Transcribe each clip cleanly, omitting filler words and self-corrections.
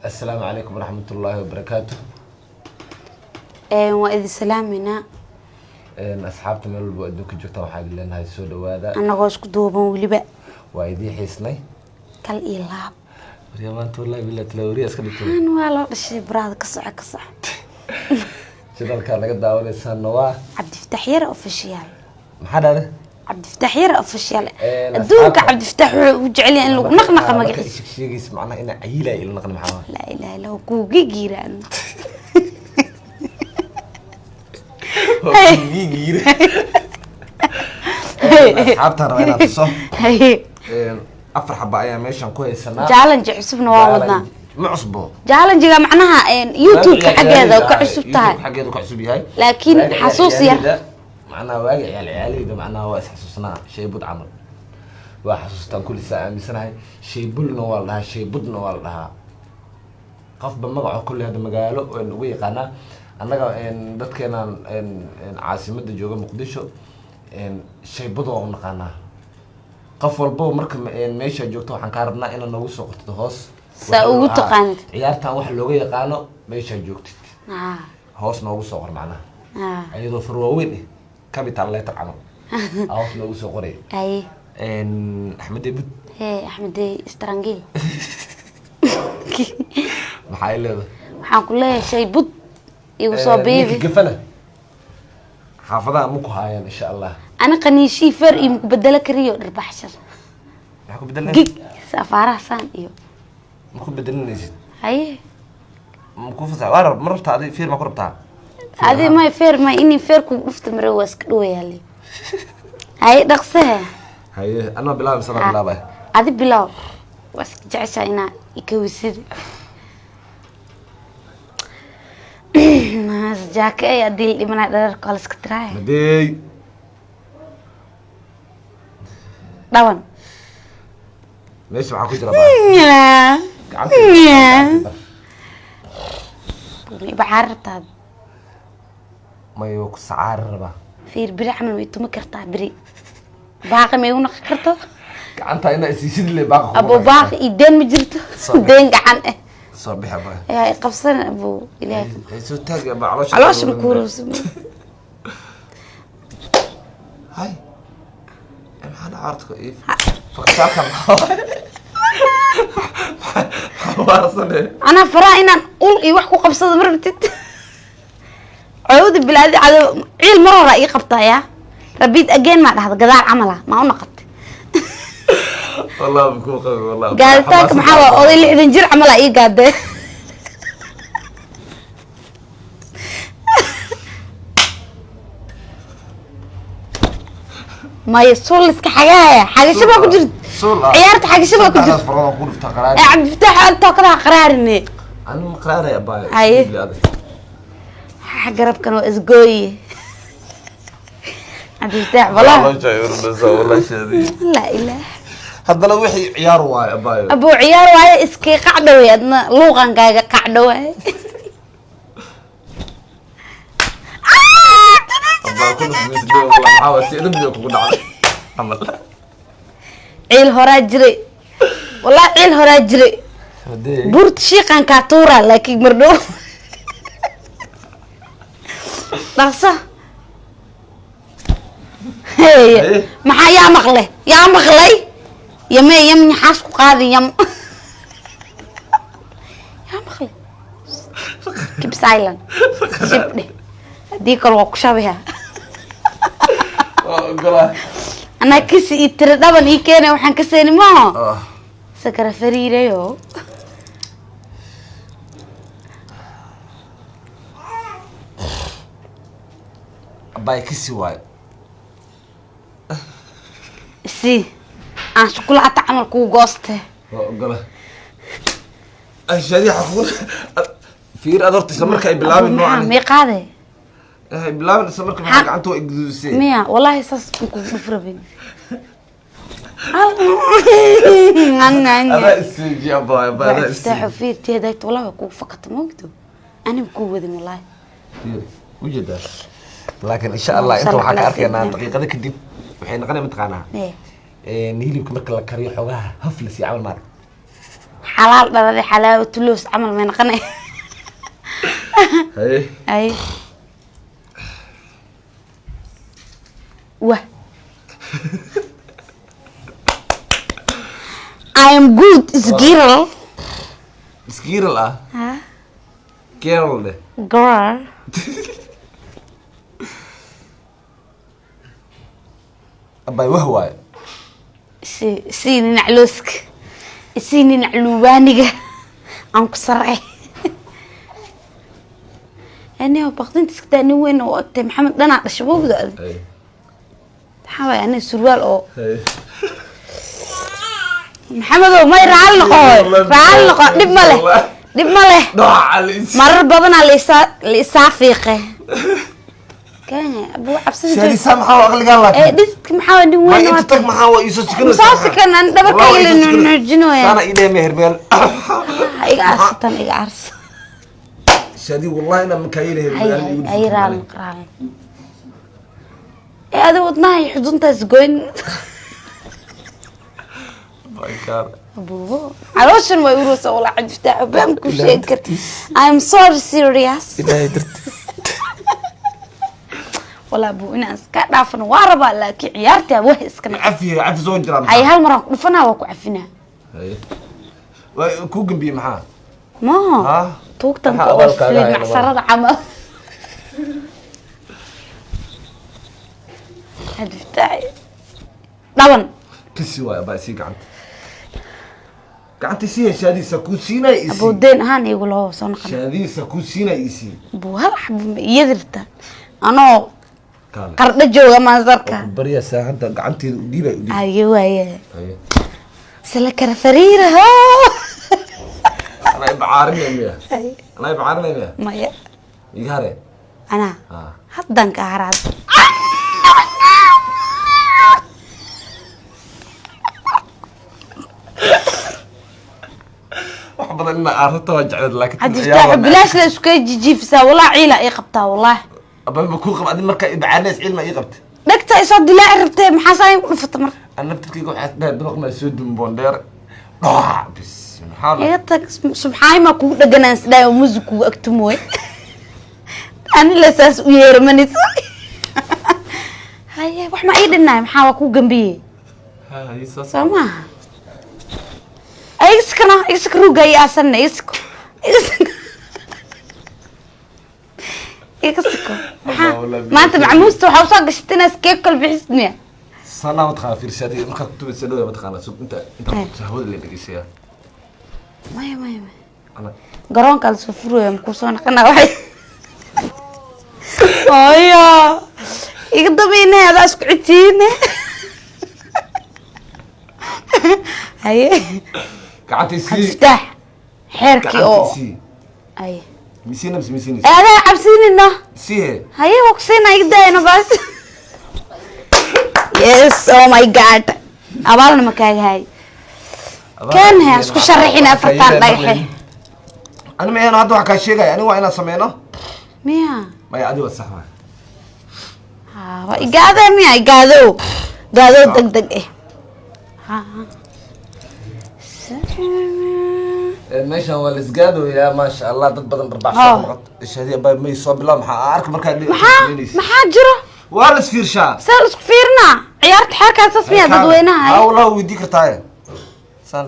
Assalaamu calaykum waraxmatullaahi wabarakaatu. Waa idin salaameynaa. Asxaabta meel walba oo adduunka joogta, waxaa idin leenahay soo dhawaada. Annagoo isku duuban weliba. Waa idiin xiisnay. Kal iyo laab. Waryaa, maanta wallahi billahi talawariya iska dhigtay. Aan waa loo dhashay baraada, ka soco, ka soco. Channelkaa naga daawanaysaana waa Cabdifataax Yare Official. Maxaa dhahday? Cabdifataax Yare Official. Adduunka asxaabta- Cabdifataax wuxuu u jecel yahay in lagu naqnaqa magaciisa. Marka sheegaysa macnaha inaa cayilaya ila naqni, maxaa? Laa ilaaha illa huwa, kuuga giiraan. Giigiire. Asxaabtaan rabaa inaad tuso. Afar xaba ayaa meeshan ku haysanaa. Challenge cusubna waa wadnaa. Ma cusbo. Challenge-ga macnaha YouTube-ka xaggeeda ka cusub tahay. YouTube xaggeeda ka cusub yahay. Laakiin Waaga xasuus yar. ciyaaleyda, macnaha waaga ciyaal ciyaaleyda, macnaha waa isxasuusnaa. Shaybud camal waa xasuustaan kulli, saa aaminsanahay. Shaybulna waa la dhahaa, shaybudna waa la dhahaa, qofba magaco kulli. Hadda magaalo waan ugu yaqaanaa annaga dadkeenaan caasimada jooga Muqdisho, shaybud waa u naqaanaa. Qof walbo marka meesha joogto, waxaan kaa rabnaa inaad noogu soo qortid hoos. Saa ugu taqaanid. Ciyaartan wax looga yaqaano meeshaa joogtid hoos noogu soo qor macnaha, iyadoo far waaweyn eh, capital letter camal aa hoos noogu soo qoray. Haye. Axmed Ebud. Hee, Axmedey Strangil. Maxaa ay leedahay? Waxaan ku leeyahay shay bud igu soo biibi. Ninka gafana xaafadaha ma ku haayaan, insha Allah. Ani qaniishii fer iyo maku bedelo kariyo dhirbaxshar. Maxaa ku bedelan? Gig safaaraha saan iyo Ma ku bedelinaysid? Haye. Ma ku fasax waa rab ma rabtaa? Adi fiir ma ku rabtaa? Adi may feer, may inii feer kugu dhufta mare, waa iska dhawayaale. Haye, dhaqsehe. Haye, anaa bilaabay mise anaa bilaabay? Adi bilow, waa iska jeceshaa inaa ikawisid. Jaaka ay adii la dhimanaa dhararka waa la iska tiraaya. Madeey. Dhawan. Meesha waxaa ku jira baa gacanta. Bacaar rabtaa? May, waa ku sacaari rabaa. Fiir, biri camal way tumi kartaa, biri baaqi may u naqi karto. Gacanta inaa isiisid le baaqa kuma abo naqi. Baaqi iyo deen ma jirto. Soo bix. Deen gacan eh. Soo bixi abaa. Yaa qabsan abo, ilaahay. Ay, soo taag abaa, caloosha. Caloosha ma kuurowsa? Hay, maxaa dhaca horta? Faksaaka maxaa waarsane? Anaa faraha inaan ul iyo wax ku qabsado ma rabtid. Cawda bilaadi cadow ciil mar hore ii qabtaa yaa rabiid again maa dhahda gadaal camala maa u naqatay. Wallahi ma kuu qabi, wallahi. Gaaditaanka maxaa waa oday 60 jir camala ii gaadee. Maya, suul iska xagaaya, xagasho baa ku jirta. Suul ah. Ciyaarta xagasho baa ku jirta. Saddexdaas farood aan ku dhuftaa qaraari. Ee Cabdifataax, intoo kalaha qaraarine. Anigu ma qaraaraya abaa. Haye. Garabkan waa isgooye, Cabdifataax walaa. Caloosha ay urdaysaa, wallahi shaadi. Laa ilaah. Haddana wixii ciyaar waayo abaayo. Abuu, ciyaar waaye, iskii qacdhawey, adna luuqan kaaga qacdhaway. Abaa ku dhufmaysid wallahi, maxaa waa si idin kugu dhacday camal. Ciil horaa jiray wallahi, ciil horaa jiray. Hadee. Buurta shiiqan kaa tuuraa, laakiin mardhow dhaqso. Hey, Haye. maxaa yaa maqle, yaa maqlay yame yam nyaxaas ku qaadi yam yaa maqle. Keep silent, shibdhe, haddii kale waa ku shabiha. Waa ogolaa. Anaa kisi ii tiri dhaban ii keenay, waxaan ka seeni maaho. Ah. Sakara fariirayo. Abaay, kasi waayo. Si aan shukulaato camal kuu gooste. Waa ogola. Ay shaadi, waxa kugu fiir ad horta isla marka ay bilaabin maxaa noocan may qaade? Ay bilaabin isla marka maxaa gacanta waa igudusay. Miya wallahi saas ma kugu dhuf rabin. Adaa isseeji abaay, abaay adaa iftaaxu isseeji. fiirteedayt wallahi waa kugu fakata moogto, ani ma kuu wadin wallahi. Fiir, ujeedaa, laakiin insha Allah inta waxaa ka arkaynaa daqiiqada kadib waxay noqonaya mataqaanaa Eh, hilibka marka la kariyo xoogaha haf la siiyo camal maarag. Xalaal dhalade, xalaawatuloos camal may noqonay. Haye. Ay, wah, I am good is girl. Iskiiral ah. Ha. Girl dheh. Girl. Abay, wah waaye. Si sii ninac looska, isii ninac luubaaniga aan ku sarcay. Aniga baqdinta iska daa, nin weyn oo agtay Maxamed dhanaa dhashay wowda adag. Haye. Maxaa waay, aniga surwaal oo Haye. Maxamedow, may raali noqo, hooy. Raali noqo, dhib ma leh, dhib ma leh. Dhaca la Marar badanaa laisaa la isaa fiiqe kenya abuu cabsida. Shaadisa, maxaa waa aqligaan Ee laakiin? Dhididka maxaa waay, nin Ma weyn inta oo tag, maxaa waa iisoo sikanaysa? Soo sikan, aan dhabarkayga la nuujinooya. Saana ii dhehe meher meel. Iga arsatan, iga arsa. Shaadi, wallahi inaan makaayil heer Hay. magaalo igu Hay, dhufto. Raali noqo, raali. Ee adi wadnaha iyo xuduntaas goyn. My God. Abuubo, calooshan way urursa walaa cajiftaa xubaan ku sheegi karta. I'm sorry, serious. Ilaahay dartiis. Walaa buu inaan iska dhaafano waa rabaa, laakiin ciyaartaa wah iska noqon. Cafi, cafi soo jiraa. Hay, hal maraan ku dhufanaa, waa ku cafinaa. Haye. Waa ku gambiyey maxaa? Maha. Ha? Tuugtanka Maxaa oo abaalkaaga saliid hayna? Macsarada camal cajiftaa dhaban. Kasi waay abaa, isii gacanta. Gacanta isii, shaadiisa kuu siinay isii. Aboodeen ahaan iigu laho soo noqon. Shaadiisa kuu siinay isii. Buu hal xabo ma iyadirta anoo Kaale. qardho jooga maasarka. Barya saahanta gacanteeda u dhiibay, u dhiib. Aye, waaye. Haye. Sala kara fariiraho. Anaa ibcaarinay miya? Anaa ibcaarinay miya? Maya. Iga hare. Anaa Ha. haddan ka haraad. Wax badan inaa aarata waa jecleed, laakiin tan Xajirtaa ciyaar waa. Bilaash la isku jijiifisaa walaa, ciila ii qabtaa wallaahi. Abaa, ma kuu qab adi markaa ibcaarinays cilma ii qabta. Dhegta isoo dilaaci rabtee, maxaa saa ku dhufata marka? An naftirkayga waxaa dhahay dabaq maa soo dumboon dheer dhac bis maxaa la Iga tag, subxaayma kugu dhaganaan isdhaay oo muusig kugu agtumooy, ani la saas u yeeramanaysa. Haye, wax ma ii dhinaay, maxaa waa kuu gambiyey? Soo maaha, igiskana igiska ruuga ii aasanna, igisko igisko igisiko maxaa. Wallah, Maanta macmuusta waxaa usoo gashatay inaad iskeeg kala bixisid miya? Sanaa mataqaana, fiirsaadi markaa kutubaysa dhow mataqaana, sug inta inta Eh. hawada la dhegeysayaa. Maya, maya, maya. Ana Garoonka lasoo furaya makuu soo naqana waxay hooyo iga dabayne, adaa isku citiine. Haye. Gacanta isii. Cabdiftaax xeerkii Gacanta oo isii. Haye. Misiina mise misiinaysa? Adaa cabsiinina. Isii he. Haye, waa kusiina, iga daayno baas. Yes, oh my God, abaalna ma kaaga hay kan he isku sharaxin afartan dhagaxe. Ani ma hadda wax kaa sheegaya, ani waa inaan sameyno. Miya? Maya, adi waa sax waay. Ha, waa igaade miya? Igaadow, gaadow deg deg eh. Ha. Meeshan waa la isgaadooyaa, maasha Allah, dad badan Ha. barbaaxsoo shadiya baa may soo bilaab, maxaa arka markaa Maxaa maxaa jiro? Waa la isfiirshaa. See la isku fiirinaa? Ciyaarta xeerkaas saas miya dadweynaha? Ha, wallah weydii kartaaye saan.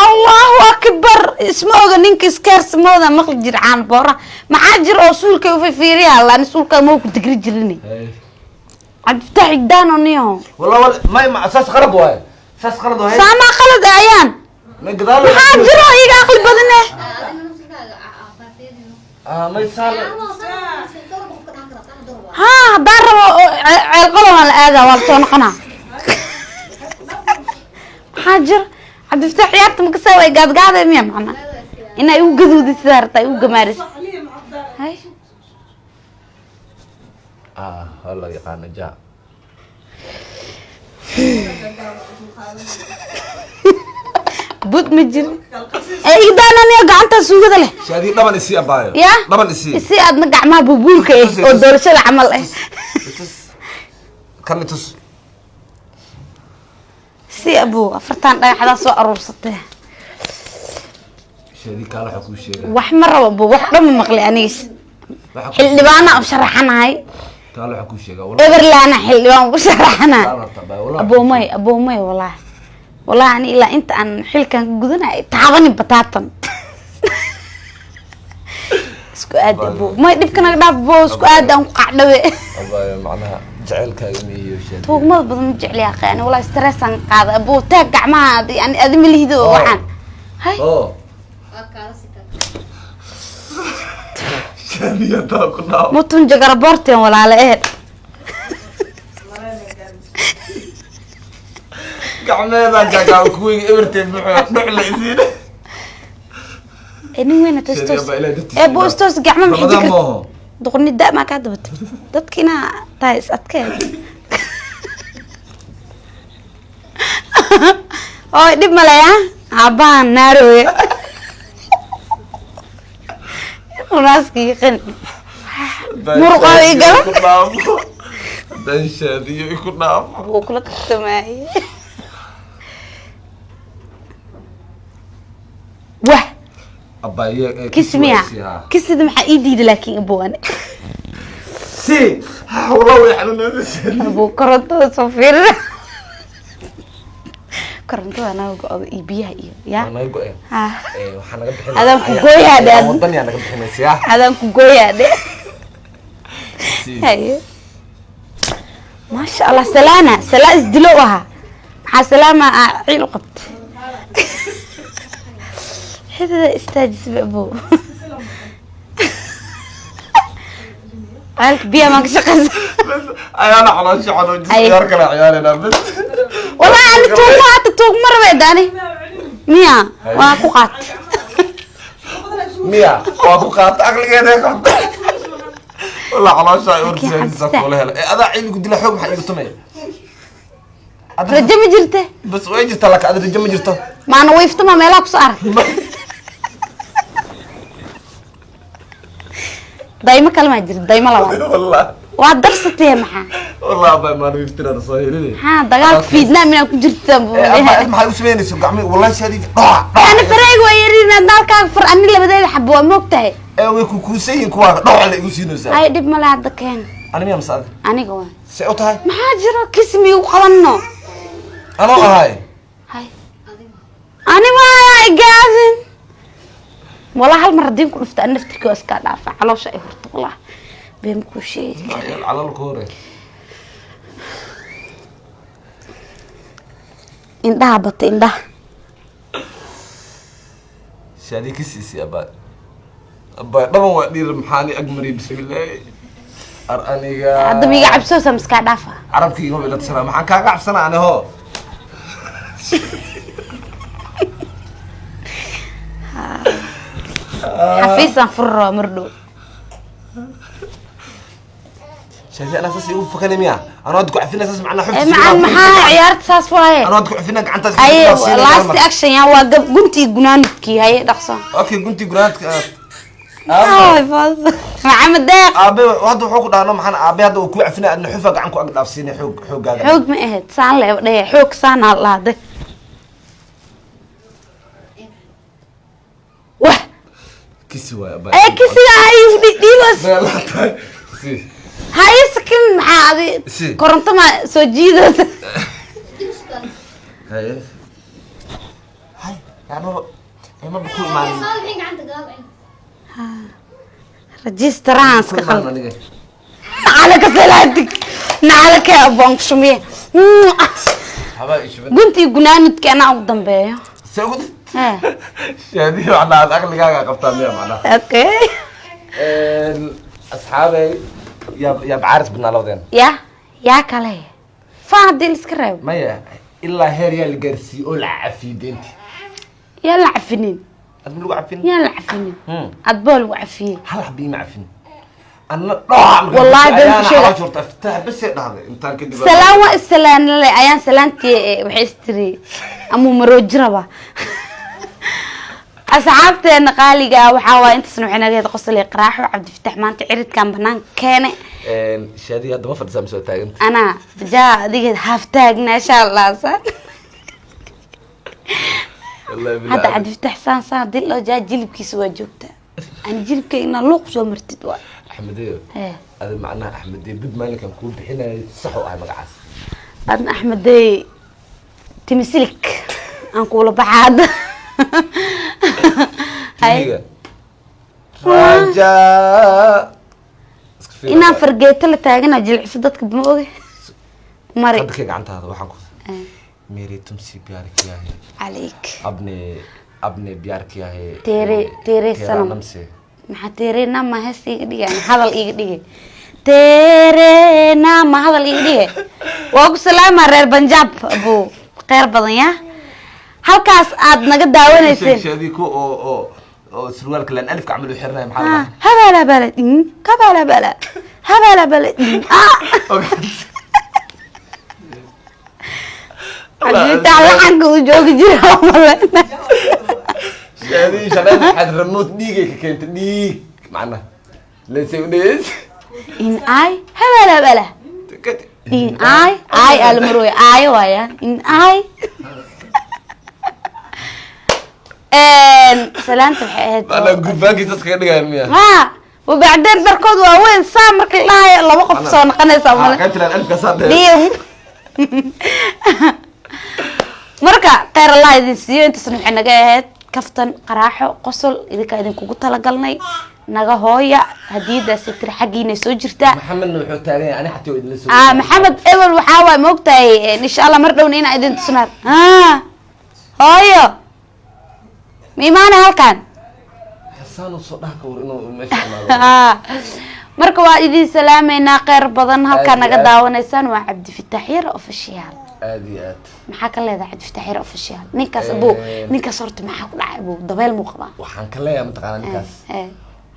Allahu akbar, isma oga ninka iskaarsamooda maqli jir caan boora. Maxaa jira oo suulkay ufifiiriya? Laan suulka ma ku digri jirin. Cabdifataax igdaano niyo. Wallah wal may ma saas qalad waaye, saas qalad waaye. Saamaa qalad ayaan. Ma gadaal. Maxaa jiro iga aqli badan eh? Ah, may saan. Ha, haddaan rabo oo ceel qolo waan la aadaa, waa lasoo noqonaa. Maxaa jira Cabdifataax? Ciyaarta makasaa way gaadgaaday miya? Macna inaa igu gaduudi sidaa rabtaa igu gamaaris. Hay. Ah, waa la yaqaana ja. Bud ma jiro ee igdaananiyo gacanta suugada leh. Shaadi, dhaban isii abaayo. Ya. Dhaban isii. Si aadna gacmaha bubuulka eh oo doorashada camal eh. Itus kan, itus. Si abuu afartan dhagaxdaa soo aruursatay. Shaadi, kaala, waxa kuu sheegaa. Wax ma rabo bo, wax dhan ma maqli aniga. Waxa Xildhibaana u sharaxanahay. Kaala, waxa kuu sheegaa, wallahi. Everlana xildhibaan u sharaxanahay. Kaala horta, baa, wallahi. Aboomay, aboomay, wallahi, wallahi, ani ilaa inta aan xilkan ka gudanayo taabani bataatan isku aad. Abo may, dhibka naga dhaaf bo, isku aad aan ku qacdhawe. Abaayo, macnaha jaceylkaaga ma iyo Shaadi. Tuugmada badan ma jecli aqi ani, wallahi stressaan qaada. Abo, taag gacmaha ani adi ma lihido. Oh. Waxaan hay. Oo. Waa kaala sitaa. Shaadi, hadaa ku dhaaf. Mutun jagaraboorteen walaale ehed. Gacmeedaa jaagaa kuweyga eberteed muxuu dhucla isiina. Ee nin weyna Shaadi, toos. abaa, ilaahay dartiisa Ee bo, istoos gacma maxay Ramadaan jikar maaho. Duqni da maa kaa dabatay dadka inaa tahay is adkee. Ooy, dhib maleya aabbahan naarooye munaaskii qani Muruqa i gala. Ku dhaafo haddaan Shaadiyo iku dhaafo. Wuu kula kartamaaye wah. Abaaye. Kis miya? Kisida maxaa ii diida laakiin abowane? Si wallah way xanuunaysa. Abuu, korontada soo fiirina, korontada naga go-do iyo biyaha iyo ya. Naga go-een. Ha. Waxaa naga bixinaysa Adaan ku gooyaa dhe. Wadan yaa naga bixinaysa ya. Adaan ku gooyaa dhe. Si. Haye, maasha Allah, salaana salaa isdilo ahaa. Maxaa salaama aa ciil u qabtay xidida istaajisba abow. Ceelka biyaha maan ka shaqeysa. Bas ayaana caloosha xanuujisay. Ay. Ciyaar kale ciyaaraynaa bas. Wallahi ani tuugma hata tuugma rabeed ani miya waa ku qaat. Miya waa ku qaata aqligeeda qabta, wallah caloosha ay urtiisa kula hela. Ee adaa ciil ku dila xoog, maxaa igu tumay? Rajo ma jirte. Bas way jirtaa, laakiin ada rajo ma jirto. Maana wiiftama meelaha kusoo arag daymo kale maa jirta, daymo labaad. Wallah. Waa darsatee maxaa? Wallah abaa, maan wiiftinada soo helin. Maxaa dagaalka fiidnaa minaa ku jirta? Abaa, maxay u samaynaysa gacmi? Wallahi Shaadi, dhac dhac. Ani fareyga waa yarin, naalkaaga far, ani labadeeda xabo waa moog tahay. Ee way ku kuusan yihiin kuwaaga, dhawac la igu siinaysaa. Ay, dhib male, hadda keen. Ani miya mase adiga? Aniga waa. See u tahay? Maxaa jiro kismi u qabanno? Anoo ahay. Hay, ani waaya igaadin. Walaa hal mar haddii ku dhufta ani naftirkii waa iskaa dhaafa, caloosha ay hurto, wallah been kuu sheegi. Calal ku hore. Indhaha bata, indhaha. Shaadi ka siisay abaa. Abaa, dhaban waa dhiir, maxaani agmari? Bismillaahi, ar aniga. Hadda miiga cabsoosa miskaa dhaafa? Carabkii igama ila tashanaa, maxaan kaaga cabsanaa ani ho? Xafiisaan furi rabaa mar dhow. Shaadi, anaa saas igu fakani miya? Anoo hadda ku cafina saas macnaa ee macaan, maxaa ciyaarta saas waaye? Anoo hadda ku cafina gacantaas. Haye, last action yaa waa gab guntii gunaanudkii, haye dhaqso. Okay, guntii gunaanadka. Ay, Maxamed Deeq. Aabe hadda wuxuu ku dhahno maxaan aabe hadda uu ku cafina, adna xufa gacan ku ag dhaafsiinay xoog xooggaaga. Xoog ma ahayd saan la dhehe, xoog saan aa lahade wah. Kisi waay abaa. Ee kisiga ay dhiibas. Beelaa si. Haye sakin, maxaa adi? Si. Koronto ma soo jiidaysa? Haye hay, yaa maba ee maba ku imaanin. Registraan ku iska imaanin qalad. Aniga. Nacala ka salaadig, nacala ka aboon shumiye. Habaa ishuban. Guntii gunaanudki anaa ugu dambeeyo. Se ugu Eh, Shaadi, macnaha aad aqligaaga qabtaa miya macnaha? Okay. Asxaabey, yaa yaa bacaaris badnaa labadeen? Ya yaa kale faan haddii la iska reebo. Maya, ilaa heer yaa la gaarsiiyey oo la cafiyey deynti. Yaan la cafinin. Ad ma lagu cafin? Yaan la cafinin. Adboo lagu cafiyey. Hal xabbii ma cafin anna dhooca. Wallaahi been ku sheega. Ayaana horta aftah basay dhahday intaan kadib. Salaan waa isalaanle ayaan salaantii waxay istiri amuu marooji rabaa. Asxaabteena qaaliga ah, waxaa waaya intaasna waxay naga heed qosol iyo qaraaxo. Cabdifatax maanta ciridkan banaanka keene. Shaadi, hadda ma fadhisaa mise waa taaganta? Anaa jaa adiga haaf taagna insha Allah san. Wallahi billahi. Hadda Cabdifatax saan saan hadii loo jaa, jilibkiisa waa joogtaa. Ani jilibka inaa luuq soo martid waa. Axmedeyo. Hee. Adi macnaha Axmedey bid maalinkan kuu bixinayay, sax u ahay magacaas. Adna Axmedey timisilik aan kuula baxa hadda. Hay. Timiga raja iska fiiri. Inaan fargeeto la taagana jilciso dadka ma oge mari. Hadda kee gacantaada waxaan ku मेरे तुमसे प्यार किया है calayk. अपने अपने प्यार किया है. तेरे तेरा सनम। नाम से. Maxaa teere nama hees iiga dhigay, hadal iiga dhigay, teere nama hadal iiga dhigay. Waa ku salaama reer Banjaab, abu kheyr badan ya halkaas aad naga daawanayseen. Sheeg ku oo surwaalka laan alifka camal u xirnay, maxaa la Ah, habala bala kabala bala habala bala ah. Dhahaa? Cabdifataax laxanka uu joogi jira malena. Shaadii shaqada waxaad ramood dhiigay ka keentay, dhiig macnaha leesay u dhees. In ay habala bala in ay ay almarooy ay waaya in ay salaanta waxay ahayd. Macnaha gurbaankiisa iskaga dhigaya miya? Ha, wabacdeen dharkood waa weyn, saa marka la dhahayo laba qof soo noqonaysa male. Qaybta laan alifka saa dheer. Dhiim. Marka kheyr Allah idin siiyo. Intaasna waxay naga ahayd kaftan, qaraaxo, qosol idinkaa idinkugu talagalnay. Naga hooya hadiyadaasi tiri xaggiinay soo jirtaa. Maxamedna wuxuu taagan yahay ani xataa waa idinla soo. Ah, Maxamed ebel waxaa waay maogtahay, insha Allah mar dhowna inaa idin tusnaan. Ah, hooyo ma imaana halkan? Xasaan uu soo dhaha ka war inuu meesha imaado. Ah, marka waa idin salaameynaa, kheyr badan halkaa Aad iyo naga aad. daawanaysaan. Waa Cabdifitaax Yar Official. Aad iyo aad. Maxaa ka leedahay Cabdifitaax Yar Official ninkaas abo? Ninkaas horta maxaa ku dhacay abo? Dabeel muu qabaa? Waxaan ka leeyahay, mataqaanaa, ninkaas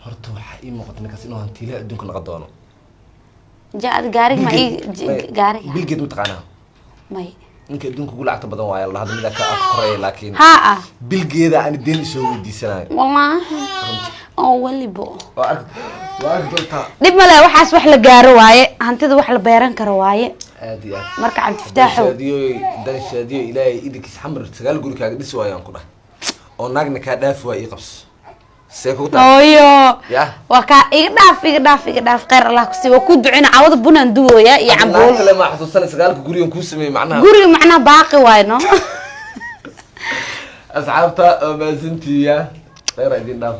horta waxaa ii muuqata ninkaas inuu hantiilaha adduunka noqon doono. Ja ad gaariga ma ii gaariga. Bill Gates mataqaanaa? May. Ninka adduunka ugu lacagta badan waaye la hadda, midaa ka af koraya laakiin Ha ah. Bill Gates aan deen isoo weydiisanayo. Wallaahi oo walibo. Waa arki doontaa. Dhib male, waxaas wax la gaaro waaye, hantida wax la beeran karo waaye. Aad iyo aad. Marka Cabdifataaxow. Shaadiyo dan shaadiyo, Ilaahay idinkiis xamar sagaal guri kaaga dhisi waayaan ku dhah oo naagna kaa dhaafi waay, ii qabso see kugu tahay? Hooyo. Ya. Waa kaa iga dhaaf, iga dhaaf, iga dhaaf. Kheyr Allah kusi, waa ku ducina. Cawada bunaan duwooya iyo naag cambuulo. Kale ma xasuusana sagaalka gurigan kuu sameeyey macnaha. Guriga macnaha baaqi waayo no. Asxaabta oo maasantiiya, kheyr idin dhaaf.